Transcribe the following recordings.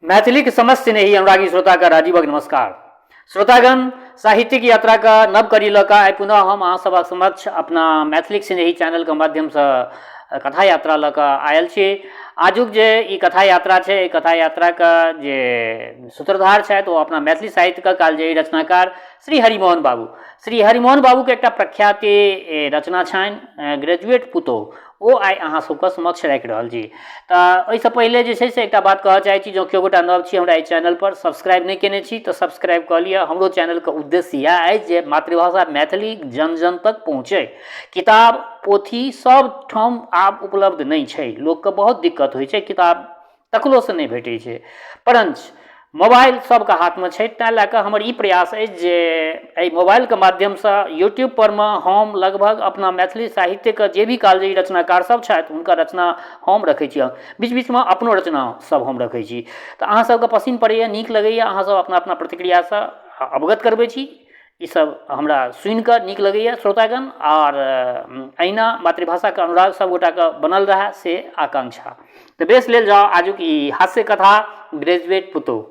मैथिलीक समस्त स्नेही अनुरागी श्रोताके राजीवक नमस्कार। श्रोतागण, साहित्यिक यात्राके नव कड़ी लऽ कऽ आइ पुनः हम अहाँ सभक समक्ष अपना मैथिलीक स्नेही चैनलके माध्यमसँ कथा यात्रा लऽ कऽ आयल छी। आजुक जे ई कथा यात्रा छै, एहि कथा यात्राके जे सूत्रधार छथि ओ अपना मैथिली साहित्यके कालजयी रचनाकार श्री हरिमोहन बाबू। श्री हरिमोहन बाबूके एकटा प्रख्याति रचना छनि ग्रेजुएट पुतोहु, ओ आइ अहाँ सबके समक्ष राखि रहल छी। तऽ एहिसँ पहिले जे छै से एकटा बात कहऽ चाहै छी, जँ केओ गोटा नव छी हमरा एहि चैनलपर, सब्सक्राइब नहि केने छी तऽ सब्सक्राइब कऽ लिअ। हमरो चैनलके उद्देश्य इएह अछि जे मातृभाषा मैथिली जन जन तक पहुँचै। किताब पोथी सब ठाम आब उपलब्ध नहि छै, लोकके बहुत दिक्कत होइ छै, किताब तकलोसँ नहि भेटै छै, परञ्च मोबाइल सबके हाथमे छै। ताहि लए कऽ हमर ई प्रयास अछि जे एहि मोबाइलके माध्यमसँ यूट्यूबपर मे हम लगभग अपना मैथिली साहित्यके जे भी कालजयी रचनाकार सब छथि हुनकर रचना हम रखै छी। बीच बीचमे अपनो रचना सब हम रखै छी। तऽ अहाँ सबके पसिन पड़ैए, नीक लगैए, अहाँ सब अपना अपना प्रतिक्रियासँ अवगत करबै छी। ईसब हमरा सुनिकऽ नीक लगैए श्रोतागण, आओर एहिना मातृभाषाके अनुराग सबगोटाके बनल रहए से आकांक्षा। तऽ बेस, लेल जाउ आजुक ई हास्य कथा ग्रेजुएट पुतोहु।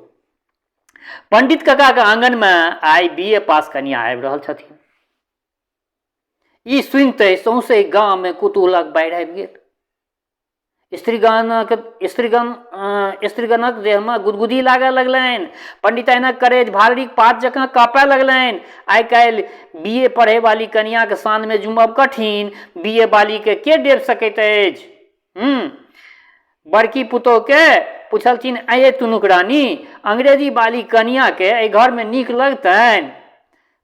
पंडित काकाके आङनमे आइ बी ए पास कनिया आबि रहल छथिन। ई सुनिते सौंसे गाममे कुतूहलक बाढ़ि आबि गेल। स्त्रीगणक स्त्रीगण स्त्रीगणक देहमे गुदगुदी लागऽ लगलनि। पंडिताइनक करेज भालरिक पात जकाँ काँपय लगलनि। आइ काल्हि बी ए पढ़ैवाली कनियाँक शानमे जुमब कठिन, बी ए बालीके के डेब सकैत अछि? हूँ। बड़की पुतोहुके पुछलथिन, अएँ तुनुक रानी, अंग्रेजी बाली कनियाँके एहि घरमे नीक लगतनि?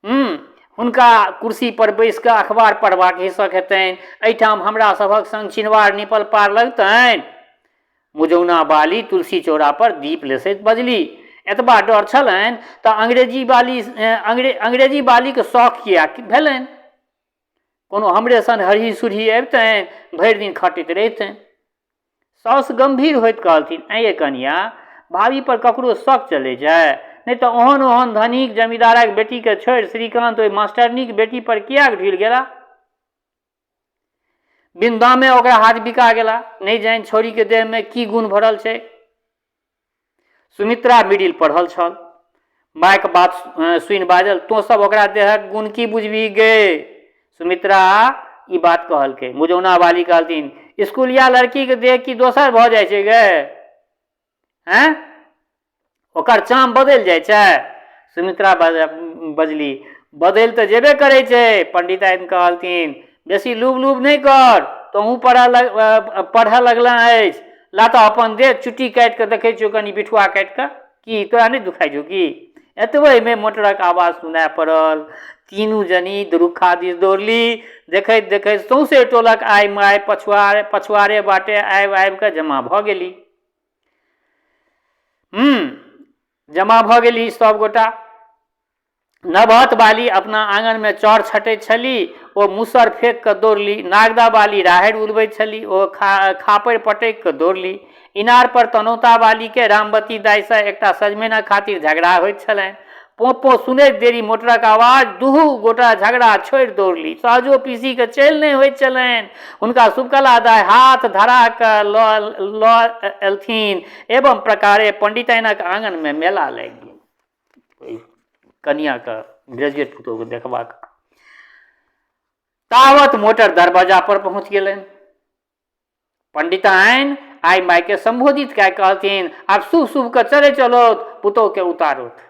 हूँ, हुनका कुर्सी पर बैसि कऽ अखबार पढ़बाक हिस्सक हेतनि, एहिठाम हमरा सभक संग चिनवार नीपल पार लगतनि? मुजौना बाली तुलसी चौरा पर दीप लेसैत बजली, एतबा डर छलनि तऽ अंग्रेजी बाली अंग्रेजी बालीक शौख किएक भेलनि? कोनो हमरे सन हरही सुरही अबितनि, भरि दिन खटैत रहितनि। साउस गम्भीर होइत कहलथिन, ऐं यै कनियाँ, भाभी पर ककरो शक चलै छै? नहि तऽ ओहन ओहन धनिक जमींदारक बेटीके छोड़ि श्रीकान्त ओहि मास्टरनीक बेटी पर किएक ढुलि गेला? बिन दामे ओकरा हाथ बिका गेला। नहि जानि छौड़ीके देहमे की गुण भरल छै। सुमित्रा मिडिल पढ़ल छल। मायक बात सुनि बाजल, तों सब ओकरा देहक गुण की बुझबही गे? सुमित्रा ई बात कहलकै। मुजौना वाली कहलथिन, स्कूलिया लड़कीके देह की दोसर भऽ जाइ छै गे? हैं, ओकर चाम बदलि जाइ छै? सुमित्रा बजली, बदलि तऽ जेबे करै छै। पंडिताइन कहलथिन, बेसी लूब लूब नहि कर, तोहूँ पढ़ऽ लगलह अछि। ला तऽ अपन दे, चुट्टी काटि कऽ देखै छियौ कनि बिठुआ काटि कऽ। की तोरा नहि दुखाइ छौ की? एतबेमे मोटरक आवाज सुनाय पड़ल। तीनू जनी दुरुखा दिस दौड़ली। देखैत देखैत सौंसे टोलक आइ माइ पछुआरे पछुआरे बाटे आबि आबि कऽ जमा भऽ गेली। जमा भऽ गेली सभगोटा। नवहत बाली अपना आङनमे चाउर छँटैत छली, ओ मूसर फेकि कऽ दौड़ली। नागदा बाली राहड़ि उलबैत छली, ओ खापड़ि पटकि कऽ दौड़ली। इनारपर तनौता बालीकेँ रामवती दाइसँ एकटा सजमनिक खातिर झगड़ा होइत छलनि। पों-पों सुनैत देरी मोटरक आवाज, दुहू गोटा झगड़ा छोड़ि दौड़ली। सहजो पीसीकेँ चलि नहि होइत छलनि। हुनका शुभकला दाइ हाथ धरा कऽ लऽ अयलथिन। एवं प्रकारे पंडिताइनक आङनमे मेला लागि गेल। ओहि कनिआँके ग्रेजुएट पुतोहुके देखबाक। तावत मोटर दरवाजा पर पहुँच गेलनि। पंडिताइन आइ मायके संबोधित कए कहलथिन, आब शुभ शुभ के चले चलो, पुतोहुके उतारोथ।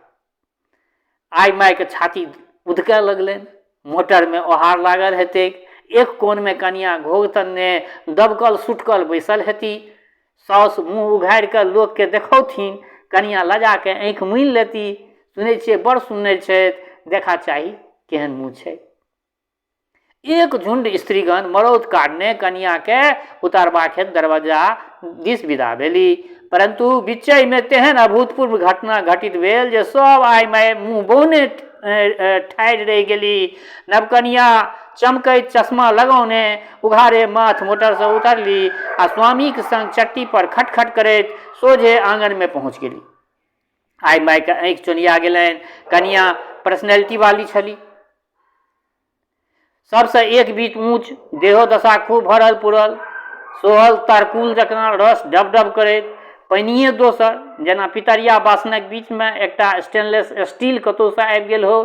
आइ मायके छाती उधकऽ लगलनि। मोटरमे ओहार लागल हेतैक, एक कोनमे कनिया घोघ तनने दबकल सुटकल बैसल हेती। साउस मुँह उघारि कऽ लोकके देखौथिन, कनिया लजा कऽ आँखि मुनि लेती। सुनै छियै बड़ सुन्नरि छथि, देखा चाही केहन मुँह छै। एक झुण्ड स्त्रीगण मरौत कारणे कनियाँके उतारबाक हेतु दरवाजा दिस विदा भेली। परन्तु बिच्चहिमे तेहन अभूतपूर्व घटना घटित भेल जे सभ आइ माइ मुँह बौने ठाढ़ि रहि गेली। नवकनियाँ चमकैत चश्मा लगौने उघारे माथ मोटरसँ उतरली आ स्वामीक संग चट्टी पर खटखट करैत सोझे आङनमे पहुँच गेली। आइ माइके आँखि चोनिया गेलनि। कनियाँ पर्सनैलिटी वाली छली, सबसँ एक बीत ऊँच, देहो दशा खूब भरल पुरल, सोहल तरकुल जकाँ रस डब डब करैत। पानिए दोसर, जेना पितरिया बासनक बीचमे एकटा स्टेनलेस स्टील कतहुसँ आबि गेल हो।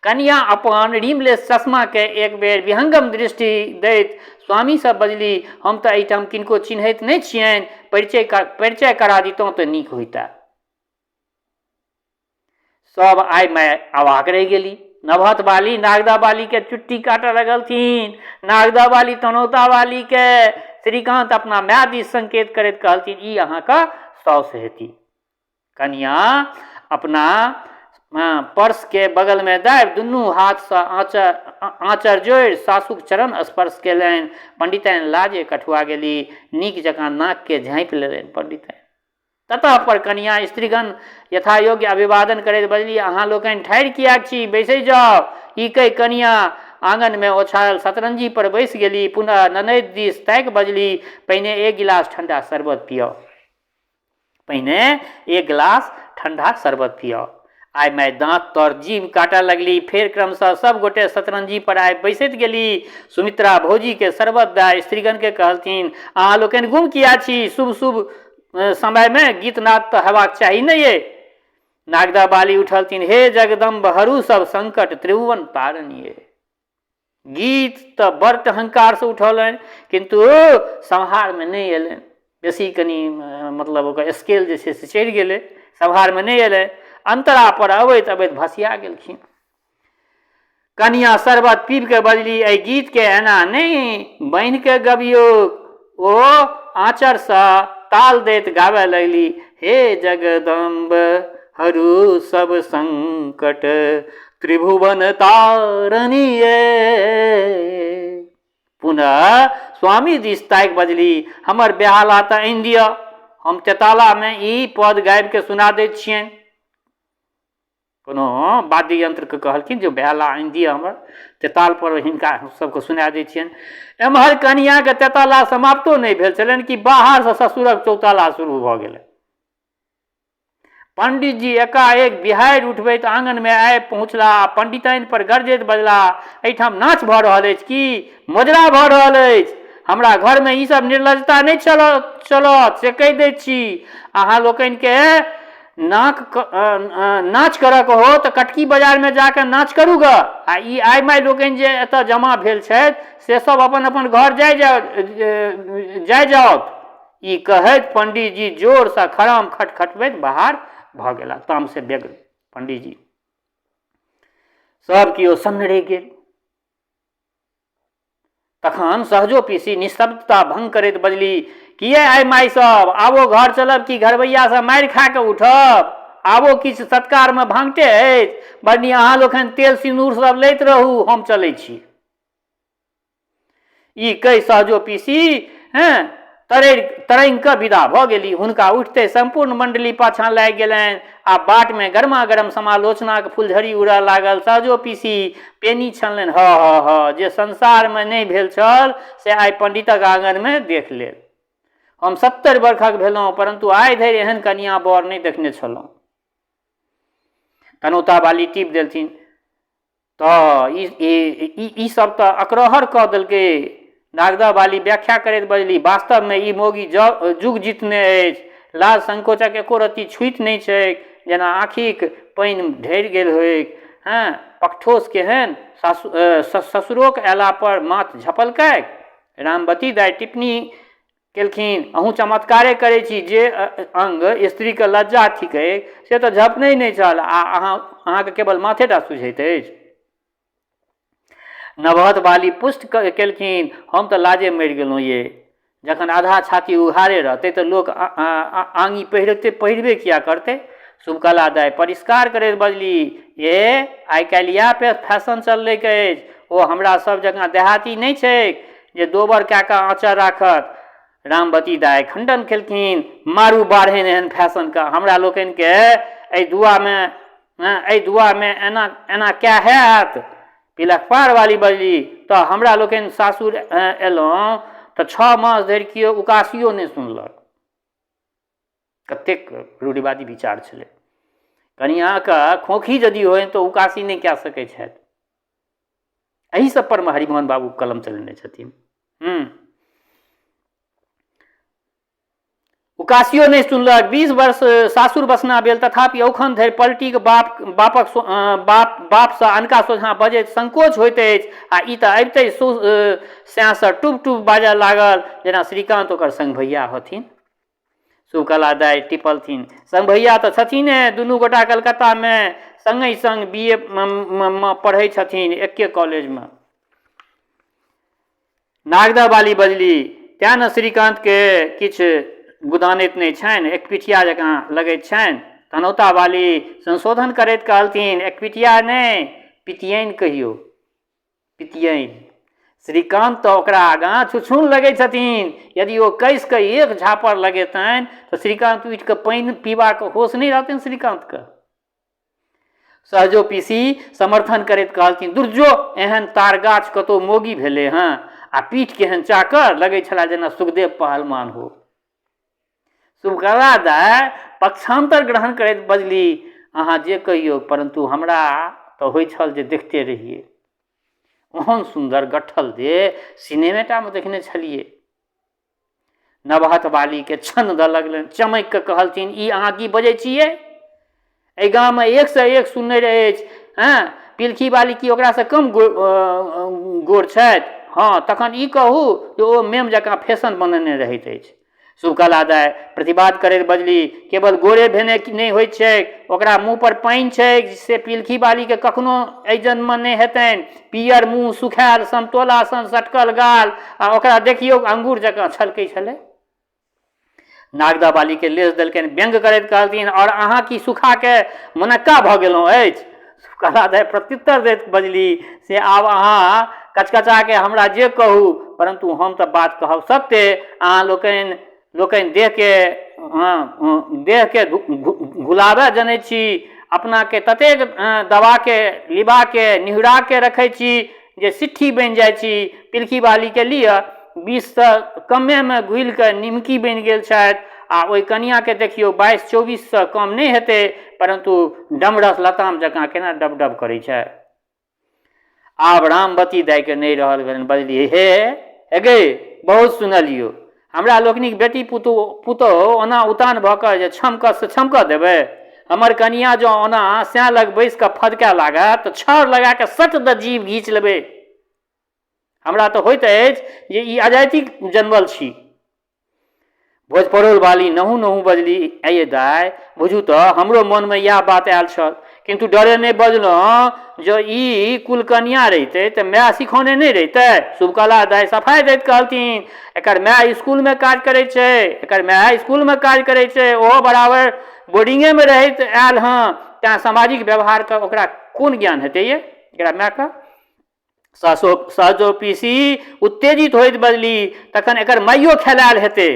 कनिया अपन रिमलेस चश्माके एक बेर विहंगम दृष्टि दैत स्वामीसँ बजली, हम तऽ एहिठाम किनको चिन्हैत नहि छियनि, परिचय परिचय करा दितहुँ तऽ नीक होइता। सब आइ माय अवाक रहि गेली। नवहत बाली नागदा बाली के चुट्टी काटऽ लगलथिन, नागदा बाली तनौता बाली के। श्रीकान्त अपना माय दिस संकेत करैत कहलथिन, ई अहाँके साउस हेती। कनिया अपना पर्सके बगलमे दाबि दुनू हाथसँ आँचर आँचर जोड़ि सासुक चरण स्पर्श केलनि। पंडिताइन लाजे कठुआ गेली। नीक जकाँ नाकके झाँपि लेलनि पंडिताइन। ततः पर कनिया स्त्रीगण यथायोग्य अभिवादन करैत बजली, अहाँ लोकनि ठाढ़ि किएक छी, बैसै जाउ। ई कहि कनिया आङनमे ओछायल सतरंजी पर बैसि गेली। पुनः ननैद दिस ताकि बजली, पहिने एक गिलास ठंडा शरबत पियाउ। पहिने एक गिलास ठंडा शरबत पियाउ। आइ माय दाँत तर जीभ काटऽ लगली। फेर क्रमशः सभ गोटे सतरंजी पर आबि बैसैत गेली। सुमित्रा भौजीके शरबत दए स्त्रीगणके कहलथिन, अहाँ लोकनि गुम किया छी? शुभ शुभ समयमे गीतनाद तऽ हेबाक चाही ने ये। नागदा बाली उठलथिन, हे जगदम्ब हरू सब संकट त्रिभुवन तारण ये। गीत तऽ बड़ अहंकारसँ उठौलनि, किन्तु सम्हारमे नहि अयलनि। बेसी कनि मतलब ओकर स्केल जे छै से चढ़ि गेलै, सम्हारमे नहि अयलै। अन्तरा पर अबैत अबैत भसिया गेलखिन। कनिया शरबत पीब कऽ बजली, एहि गीतके एना नहि बान्हि कऽ गबियौ। ओ आँचरसँ ताल दैत गाबय लगली, हे जगदम्ब हरू सब संकट त्रिभुवन तारणी ये। पुनः स्वामी दिस ताकि बजली, हमर बेहाला तऽ आनि दिअ, हम तेतालामे ई पद गाबि कऽ सुना दैत छियनि। कोनो वाद्य यंत्रके कहलखिन जे बेहाला आनि दिअ, हमर तेताल पर हिनका सबके सुना दै छियनि। एम्हर कनियाके तेताला समाप्तो नहि भेल छलनि कि बाहरसँ ससुरक चौताला शुरू भऽ गेलै। पंडितजी एकाएक बिहाड़ि उठबैत आङनमे आबि पहुँचला आ पंडिताइन पर गरजैत बजला, एहिठाम नाच भऽ रहल अछि कि मोजरा भऽ रहल अछि? हमरा घरमे ई सब निर्लजता नहि चलत चलत से कहि दैत छी। अहाँ लोकनिके नाक नाच करऽके हो तऽ कटकी बाजारमे जाकऽ नाच करू गऽ, आ ई आइ माइ लोकनि जे एतऽ जमा भेल छथि से सब अपन अपन घर जाइ जाउ जाइ जाउथ। ई कहैत पंडीजी जोरसँ खराम खटखटबैत बाहर भऽ गेला। तामसे व्यग्र पंडीजी। सब केओ सन्न रहि गेल। तखन सहजो पीसी निस्तब्धता भंग करैत बजली, किए आइ माय सब, आबो घर चलब कि घरबैयासँ मारि खा कऽ उठब? आबो किछु सत्कारमे भांगटे अछि? बड़नी अहाँ लोकनि तेल सिन्दूर सब लैत रहू, हम चलै छी। ई कहि सहजो पीसी हेँ तरड़ि तरङ्ग कऽ विदा भऽ गेली। हुनका उठिते सम्पूर्ण मण्डली पाछाँ लागि गेलनि आ बाटमे गरमा-गरम समालोचनाक फुलझड़ी उड़ऽ लागल। सहजो पीसी पेनी छनलनि, ह ह ह, जे संसारमे नहि भेल छल से आइ पण्डितक आङनमे देख लेल। हम 70 बरखक भेलहुँ, परन्तु आइ धरि एहन कनियाँ बर नहि देखने छलहुँ। तनौता बाली टीप देलथिन, तऽ ई ई सब तऽ अकरहर कऽ देलकै। नागदा बाली व्याख्या करैत बजली, वास्तवमे ई मौगी जुग जितने अछि। लाज संकोचक एको रत्ती छुइत नहि छैक, जेना आँखिक पानि ढरि गेल होइक। हँ, पकठोस केहन! सासु ससुरोक अयलापर माथ झपलकैक? रामवती दाइ टिप्पणी केलखिन, अहूँ चमत्कारे करै छी। जे अंग स्त्रीके लज्जा थिकै से तऽ झपनहि नहि छल आ अहाँ अहाँके केवल माथेटा सुझैत अछि। नवहत बाली पुष्ट केलखिन, हम तऽ लाजे मरि गेलहुँ ये। जखन आधा छाती उघारे रहतै तऽ लोक आङी पहिरते पहिरबे किया करतै? शुभकला दाइ परिष्कार करैत बजली, ए आइ काल्हि इएह फैशन चललैक अछि। ओ हमरा सब जकाँ देहाती नहि छैक जे दोबर कए कऽ आँचर राखत। रामवती दाइ खण्डन केलखिन, मारू बाढ़नि एहन फैशनके, हमरा लोकनिके एहि दुआमे एहि दुआमे एना एना कए हैत? पिलखपार वाली बजली, तऽ हमरा लोकनि सासुर अयलहुँ तऽ 6 मास धरि केओ उकासियो नहि सुनलक। कतेक रूढ़िवादी विचार छलै। कनिआँके खोँखी यदि होइन तऽ उकासी नहि कए सकै छथि। एहि सब पर मे हरिमोहन बाबू कलम चलेने छथिन। उकासियो नहि सुनलक। 20 वर्ष सासुर बसना भेल, तथापि औखन धरि पलटीक बाप बापक बाप बापसँ अनका सोझाँ बजैत संकोच होइत अछि आ ई तऽ अबिते सएसँ टुब टुब बाजऽ लागल जेना श्रीकान्त ओकर संगभैया होथिन। शुभकला दाइ टिपलथिन, संगभैया तऽ छथिने, दुनू गोटा कलकत्तामे सङ्गहि सङ्ग बी ए मे पढ़ै छथिन एक्के कॉलेजमे। नागदह बाली बजली, तेँ ने श्रीकान्तके किछु गुदानैत नहि छनि, एकपिठिया जकाँ लगैत छनि। तनौता बाली संशोधन करैत कहलथिन, एकपिठिया नहि, पितियैन कहियौ, पितियैन। श्रीकान्त तऽ ओकरा आगाँ छुछुन लगै छथिन। यदि ओ कसि कऽ एक झापड़ लगेतनि तऽ श्रीकान्त उठि कऽ पानि पीबाक होश नहि रहतनि श्रीकान्तके। सहजो पीसी समर्थन करैत कहलथिन, दुर्जो, एहन तार गाछ कतौ मोगी भेलै हँ आ पीठ केहन चाकर, लगै छला जेना सुखदेव पहलमान हो। शुभकरा दाय पक्षान्तर ग्रहण करैत बजली, अहाँ जे कहियौ, परन्तु हमरा तऽ होइ छल जे देखते रहियै। ओहन सुन्दर गठल देह सिनेमेटामे देखने छलियै। नवहथ बालीके छन्न दऽ लगलनि, चमकि कऽ कहलथिन, ई अहाँ की बजै छियै? एहि गाममे एकसँ एक सुन्नरि अछि। हँ, पिलखी बाली की ओकरासँ कम गोर छथि? हँ, तखन ई कहू जे ओ मेम जकाँ फैशन बनेने रहैत अछि। शुभकला दाइ प्रतिवाद करैत बजली, केवल गोरे भेने नहि होइत छैक, ओकरा मुँहपर पानि छैक से पिलखी बालीके कखनो एहि जन्ममे नहि हेतनि। पीयर मुँह, सुखायल समतोला सन सटकल गाल आ ओकरा देखियौ अंगूर जकाँ छलकै छलै। नागदा बालीके लेस देलकनि, व्यंग्य करैत कहलथिन, आओर अहाँ की सुखाके मुनक्का भऽ गेलहुँ अछि? सुकला दाइ प्रत्युत्तर दैत बजली, से आब अहाँ कचकचाके हमरा जे कहू, परन्तु हम तऽ बात कहब सत्य। अहाँ लोकनि लोकनि देहके देहके घुलाबऽ जनै छी, अपनाके ततेक दबाके लिबाके निहुराके रखै छी जे सिट्ठी बनि जाइ छी। पिलखी बालीके लिअ, 20सँ कमेमे घुलिकऽ निमकी बनि गेल छथि आ ओहि कनिआँके देखियौ, 22-24सँ कम नहि हेतै, परन्तु डमरस लताम जकाँ केना डब डब करै छै। आब रामवती दाइके नहि रहल भेलनि, बजली, हे हे गे, बहुत सुनलियौ। हमरा लोकनिक बेटी पुतोहु ओना उतान भऽ कऽ जे छमकऽ से छमकऽ देबै? हमर कनियाँ जँ ओना सैं लग बैसि कऽ फदकए लागत तऽ छड़ लगा कऽ सट दऽ जीभ घीच लेबै। हमरा तऽ होइत अछि जे ई अजातिक जनमल छी। भोजपरौल बाली नहु नहु बजली, आइये दाइ, बुझू तऽ हमरो मनमे इएह बात आयल छल, किन्तु डरे नहि बजलहुँ। जँ ई कुलकनिया रहितै तऽ माय सिखौने नहि रहितै? शुभकला दाइ सफाइ दैत कहलथिन, एकर माय स्कूलमे काज करै छै, एकर माय स्कूलमे काज करै छै, ओहो बराबर बोर्डिंगेमे रहैत आयल हँ, तैँ सामाजिक व्यवहारके ओकरा कोन ज्ञान हेतै यै एकरा मायके? सहसो सहजो पीसी उत्तेजित होइत बजली, तखन एकर माइयो खेलायल हेतै।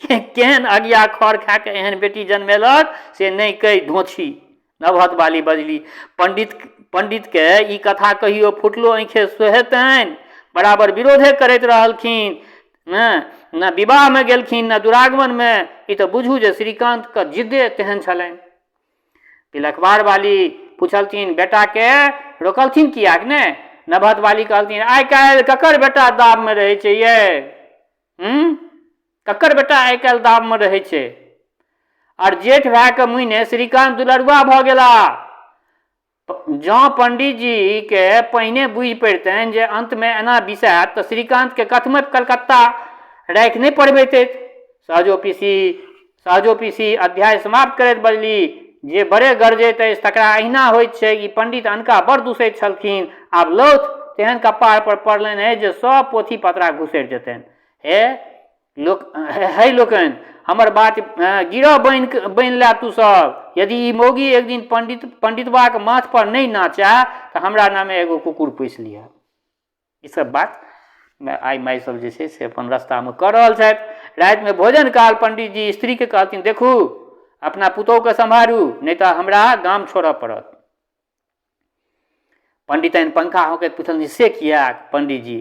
केहन अगिया खर खा कऽ एहन बेटी जन्मेलक से नहि कहि धोछी। नवहत बाली बजली, पंडित पंडितके ई कथा कहियो फुटलो आँखे सोहेतनि? बराबर विरोधे करैत रहलखिन ने, ने विवाहमे गेलखिन ने दुरागमनमे। ई तऽ बुझू जे श्रीकान्तके जिद्दे तेहन छलनि। पिलखबार वाली पुछलथिन, बेटाके रोकलथिन किएक ने? नवहत वाली कहलथिन, आइ काल्हि ककर बेटा दाबमे रहै छै यै? ककर बेटा आइ काल्हि दाबमे रहै छै? आर जेठ भायके मुइने श्रीकान्त दुलरुआ भऽ गेला। जँ पंडीजीके पहिने बुझि पड़ितनि जे अन्तमे एना बिसायत तऽ श्रीकान्तके कथमपि कलकत्ता राखि नहि पढ़बैतथि। सहजो पीसी अध्याय समाप्त करैत बजली, जे बड़े गरजैत अछि तकरा एहिना होइत छैक। ई पंडित अनका बड़ दूसैत छलखिन। आब लौथ तेहन कपार पर पड़लनि अछि जे सब पोथी पतरा घुसरि जेतनि। हे लोक हे लोकनि, हमर बात गिरह बनि बनि लए तू सब। यदि ई मौगी एक दिन पंडित पंडितबाक माथ पर नहि नाचए तऽ हमरा नामे एगो कुकुर पोसि लिअ। ई सब बात आइ माय सब जे छै से अपन रस्तामे कऽ रहल छथि। रातिमे भोजन काल पंडितजी स्त्रीके कहलथिन, देखू अपना पुतोहुके सम्हारू, नहि तऽ हमरा गाम छोड़ऽ पड़त। पंडिताइन पंखा हौंकैत पुछलथिन, से किएक पंडीजी?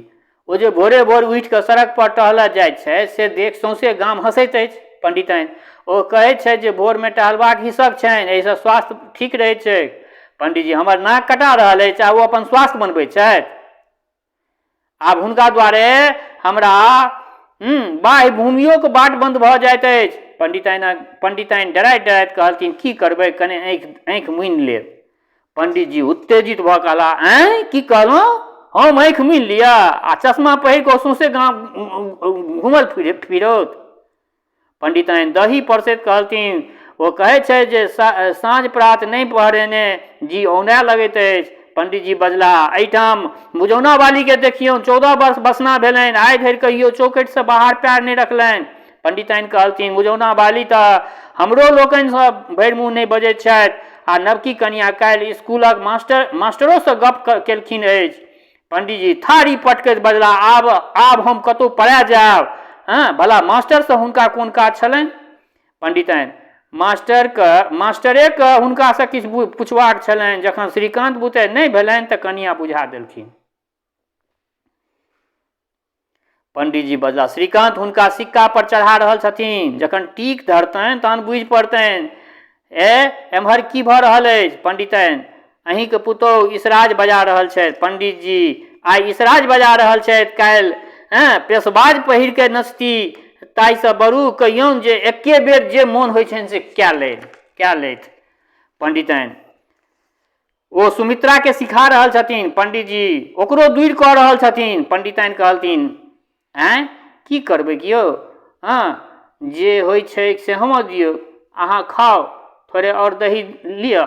ओ जे भोरे भोर उठि कऽ सड़क पर टहलऽ जाइत छथि से देख सौंसे गाम हँसैत अछि। पंडिताइन, ओ कहैत छथि जे भोरमे टहलबाक हिस्सक छनि, एहिसँ स्वास्थ्य ठीक रहैत छैक। पंडीजी, हमर नाक कटा रहल अछि आ ओ अपन स्वास्थ्य बनबैत छथि। आब हुनका द्वारे हमरा बाह्य भूमियोके बाट बन्द भऽ जाइत अछि। पंडिताइन पंडिताइन डराइत डराइत कहलथिन की करबै कने आँखि आँखि मुनि लेब। पंडितजी उत्तेजित भऽ कहला, आँय की कहलहुँ, हम आँखि मुनि लिअ आ चश्मा पहिर कऽ सौंसे गाम घुमल फिरौत। पंडिताइन दही परसैत कहलथिन, ओ कहै छै जे साँझ प्रात नहि पहरेने जी औनाए लगैत अछि। पंडितजी बजलाह, एहिठाम मुजौना वालीके देखियौन, 14 वर्ष बसना भेलनि, आइ धरि कहियो चौकठिसँ बाहर पएर नहि रखलनि। पंडिताइन कहलथिन, मुजौना वाली तऽ हमरो लोकनिसँ भरि मुँह नहि बजैत छथि आ नवकी कनियाँ काल्हि इसकुलक मास्टरोसँ गप्प केलखिन अछि। पंडीजी थारी पटकैत बजलाह, आब आब हम कतहु पड़ा जायब। हँ, भला मास्टरसँ हुनका कोन काज छलनि? पंडिताइन, मास्टरके मास्टरेके हुनकासँ किछु पुछबाक छलनि। जखन श्रीकान्त बुते नहि भेलनि तऽ कनियाँ बुझा देलखिन। पंडीजी बजलाह, श्रीकान्त हुनका सिक्का पर चढ़ा रहल छथिन। जखन टीक धरतनि तहन बुझि पड़तनि। ए, एम्हर की भऽ रहल अछि? पंडिताइन, अहीँके पुतोहु इसराज बजा रहल छथि। पंडितजी, आइ इसराज बजा रहल छथि, काल्हि हँ पेशबाज पहिर कऽ नचती। ताहिसँ बरू कहियौन जे एक्के बेर जे मोन होइ छनि से कए लैथ कए लैथ। पंडिताइन, ओ सुमित्राके सिखा रहल छथिन। पंडितजी, ओकरो दूरि कऽ रहल छथिन। पंडिताइन कहलथिन, आँय की करबै यौ? हँ, जे होइ छै से होमऽ दियौ, अहाँ खाउ, थोड़े आओर दही लिअ।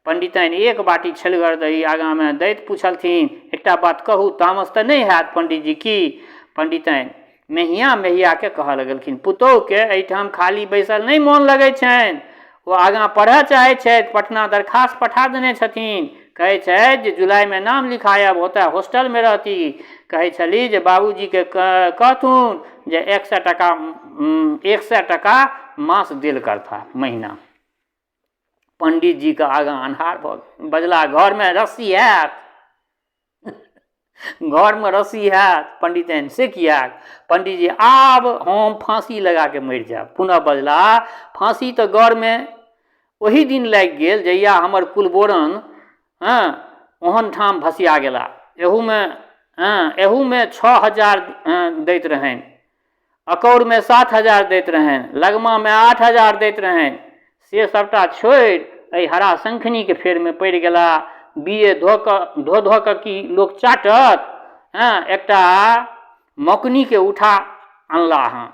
पंडिताइन एक बाटी छेलगर दही आगाँमे दैत पुछलथिन, एकटा बात कहू, तामस तऽ नहि हैत? पंडितजी, की? पंडिताइन मेहिया मेहियाके कहऽ लगलखिन, पुतोहुके एहिठाम खाली बैसल नहि मोन लगै छनि, ओ आगाँ पढ़ऽ चाहै छथि, पटना दरखास्त पठा देने छथिन, कहै छथि जे जुलाइमे नाम लिखायब, ओतऽ होस्टलमे रहती, कहै छली जे बाबूजीके कहथुन जे 100 टाका 100 टाका मास देल करता महीना। पंडितजीके आगाँ अन्हार भऽ गेल, बजला, घरमे रस्सी हैत? घरमे रस्सी हैत? पंडित से किएक? पंडितजी, आब हम फाँसी लगाके मरि जायब। पुनः बजला, फाँसी तऽ गरमे ओही दिन लागि गेल जहिया हमर कुलबोरन हँ ओहन ठाम भसिया गेला। एहूमे हँ एहूमे 6000 दैत रहनि, अकौरमे 7000 दैत रहनि, लगमामे 8000 दैत रहनि, से सभटा छोड़ि एहि हरा शंखनीके फेरमे पड़ि गेला। बी ए धो कऽ धो धो कऽ की लोक चाटत? हँ, एकटा मौकनीके उठा अनला हँ।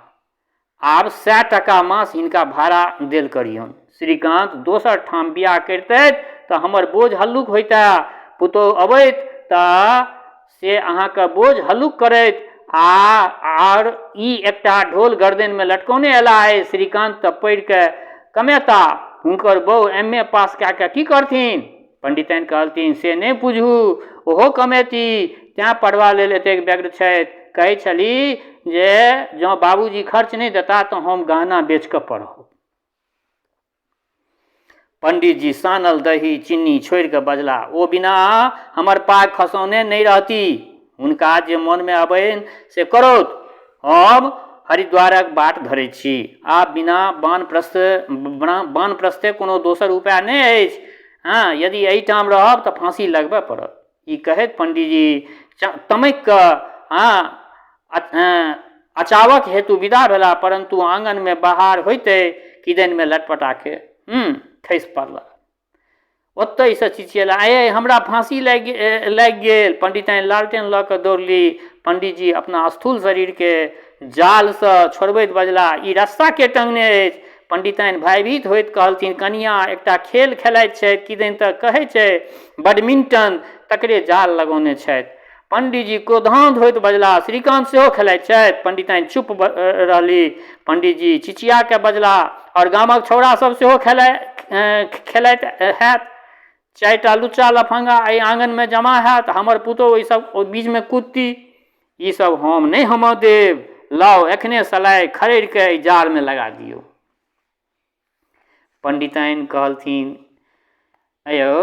आब 100 टाका मास हिनका भाड़ा देल करियौन। श्रीकान्त दोसर ठाम बियाह करितथि तऽ हमर बोझ हल्लुक होइतए। पुतोहु अबैत तऽ से अहाँके बोझ हल्लुक करैत आ आर ई एकटा ढोल गर्दनिमे लटकौने अयलाह अछि। श्रीकान्त तऽ पढ़िकऽ कमेता, हुनकर बहू एम ए पास कए कऽ की करथिन? पंडिताइन कहलथिन, से नहि बुझू, ओहो कमेती, तेँ पढ़बा लेल एतेक व्यग्र छथि। कहै छली जे जँ बाबूजी खर्च नहि देता तऽ हम गहना बेचि कऽ पढ़ब। पंडितजी सानल दही चिन्नी छोड़ि कऽ बजला, ओ बिना हमर पाग खसौने नहि रहती। हुनका जे मोनमे अबनि से करौथ। हम हरिद्वारक बाट धरै छी। आब बिना वानप्रस्थ वानप्रस्थे कोनो दोसर उपाय नहि अछि। हँ, यदि एहिठाम रहब तऽ फाँसी लगबे पड़त। ई कहैत पंडीजी तमकि कऽ हँ अचावक हेतु विदा भेला, परन्तु आङनमे बाहर होइते किदनिमे लटपटाके खसि पड़ला। ओतहिसँ चिचियेला, ए हमरा फाँसी लागि लागि गेल। पंडिताइन लालटेन लऽ कऽ दौड़ली। पंडीजी अपना स्थूल शरीरके जालसँ छोड़बैत बजला, ई रस्सा के टङ्गने अछि? पंडिताइन भयभीत होइत कहलथिन, कनियाँ एकटा खेल खेलाइत छथि, किदन तऽ कहै छै बैडमिंटन, तकरे जाल लगौने छथि। पंडीजी क्रोधान्ध होइत बजलाह, श्रीकान्त सेहो खेलाइत छथि? पंडिताइन चुप रहली। पंडीजी चिचिया कऽ बजलाह, आओर गामक छौड़ा सब सेहो खेलाइत हैत? 4टा लुच्चा लफंगा एहि आङनमे जमा हैत, हमर पुतोहु ओहि सब बीचमे कुदती? ई सब हम नहि होमऽ देब। लाउ एखने सलाइ खड़रि कऽ एहि जालमे लगा दियौ। पंडिताइन कहलथिन, अयौ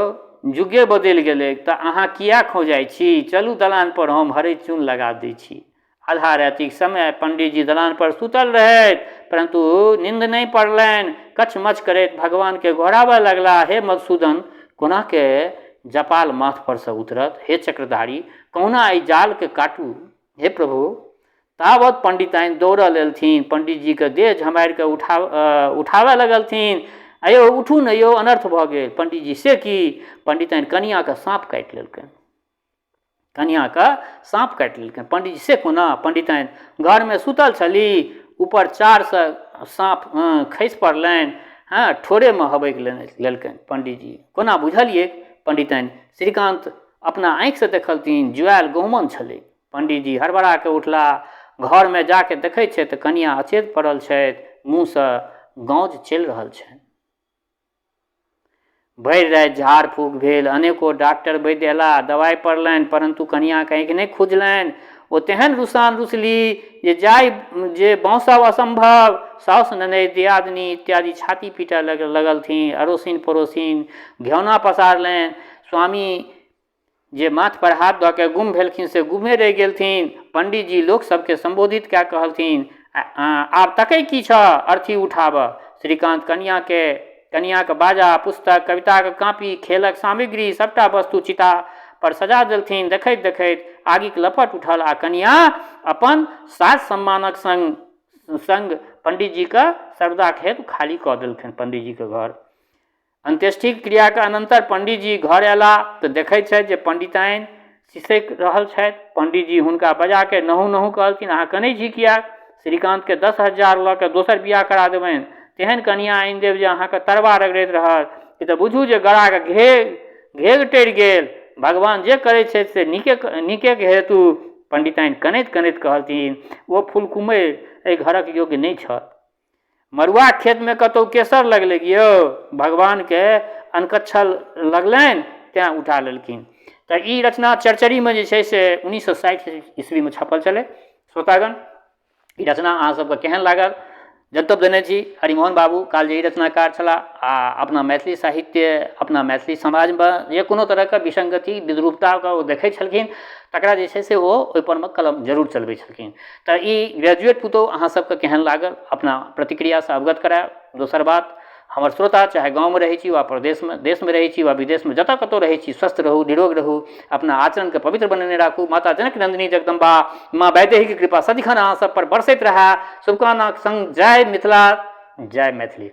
जुगे बदलि गेलै तऽ अहाँ किए खौंझाइ छी? चलू दलानपर हम हरदि चून लगा दै छी। आधा रातिक समय, पंडीजी दलानपर सुतल रहथि, परन्तु निन्द नहि पड़लनि। कछमछ करैत भगवानके गोहराबऽ लगलाह, हे मधुसूदन, कोनाके जपाल माथपरसँ उतरत? हे चक्रधारी, कहुना एहि जालके काटू। हे प्रभु! तावत पण्डिताइन दौड़ल एलथिन, पण्डितजीके देह झमारि कऽ उठाबय लगलथिन, आयौ उठू ने यौ, अनर्थ भऽ गेल। पण्डितजी से की? पण्डिताइन कनिआँके साँप काटि लेलकनि। कनिआँके साँप काटि लेलकनि। पण्डितजी से कोना? पण्डिताइन घरमे सुतल छली, ऊपर चारसँ साँप खसि पड़लनि, हँ ठोरेमे हबकि लेलकनि। पण्डितजी कोना बुझलियै? पण्डिताइन श्रीकान्त अपना आँखिसँ देखलथिन, जुआयल गहुमन छलै। पण्डितजी हड़बड़ा कऽ उठला, घरमे जा कऽ देखै छथि तऽ कनिआँ अचेत पड़ल छथि, मुँहसँ गौज चलि रहल छनि। भरि राति झाड़ फूक भेल, अनेको डाक्टर वैद्य अयलाह, दवाइ पड़लनि, परन्तु कनिआँके आँखि नहि खुजलनि। ओ तेहन रुसान रुसली जे जाय जे बाँसब असम्भव। साउस ननदि दियादनी इत्यादि छाती पीटऽ लगलथिन, अड़ोसिन पड़ोसिन घिऔना पसारलनि। स्वामी जे माथपर हाथ दऽ कऽ गुम भेलखिन से गुमे रहि गेलथिन। पण्डितजी लोक सभके सम्बोधित कए कहलथिन, आब तकै की छह, अर्थी उठाबह। श्रीकान्त कनिआँके कनिआँक बाजा, पुस्तक, कविताक कापी, खेलक सामग्री सभटा वस्तु चिता पर सजा देलथिन। देखैत देखैत आगिक लपट उठल आ कनिआँ अपन साज सम्मानक संग संग पण्डितजीके सर्वदाक हेतु खाली कऽ देलखिन पण्डितजीके घर। अन्त्येष्टि क्रियाके अनन्तर पण्डितजी घर अयलाह तऽ देखै छथि जे पण्डिताइन सिसकि रहल छथि। पण्डितजी हुनका बजाके नहु नहु कहलथिन, अहाँ कनै छी किएक? श्रीकान्तके 10,000 लऽ कऽ दोसर बियाह करा देबनि, तेहन कनिआँ आनि देब जे अहाँके तरबा रगड़ैत रहत। ई तऽ बुझू जे गराके घेघ घेघ टरि गेल। भगवान जे करै छथि से नीके नीकेके हेतु। पण्डिताइन कनैत कनैत कहलथिन, ओ फुलकुम्मरि एहि घरक योग्य नहि छल। मड़ुआक खेतमे कतहु केसर लगलै यौ, भगवानके अनकच्छल लगलनि तेँ उठा लेलखिन। तऽ ई रचना चरचरीमे जे छै से 1960 ईस्वीमे छपल छलै। श्रोतागण, ई रचना अहाँ सबके केहन लागल जनतब देने छी। हरिमोहन बाबू कालजयी रचनाकार छलाह आ अपना मैथिली साहित्य, अपना मैथिली समाजमे जे कोनो तरहके विसङ्गति विद्रूपताके ओ देखै छलखिन तकरा जे छै से ओ ओहिपर मे कलम जरूर चलबै छलखिन। तऽ ई ग्रेजुएट पुतोहु अहाँ सबके केहन लागल अपना प्रतिक्रियासँ अवगत करायब। दोसर बात, हमर श्रोता चाहे गाँवमे रहै छी वा प्रदेशमे, देशमे रहै छी वा विदेशमे, जतऽ कतहु रहै छी, स्वस्थ रहू, निरोग रहू, अपना आचरणके पवित्र बनेने राखू। माता जनक नन्दिनी जगदम्बा माँ वैदेहीके कृपा सदिखन अहाँ सब पर बरसैत रहए। शुभकामनाक सङ्ग जय मिथिला, जय मैथिली।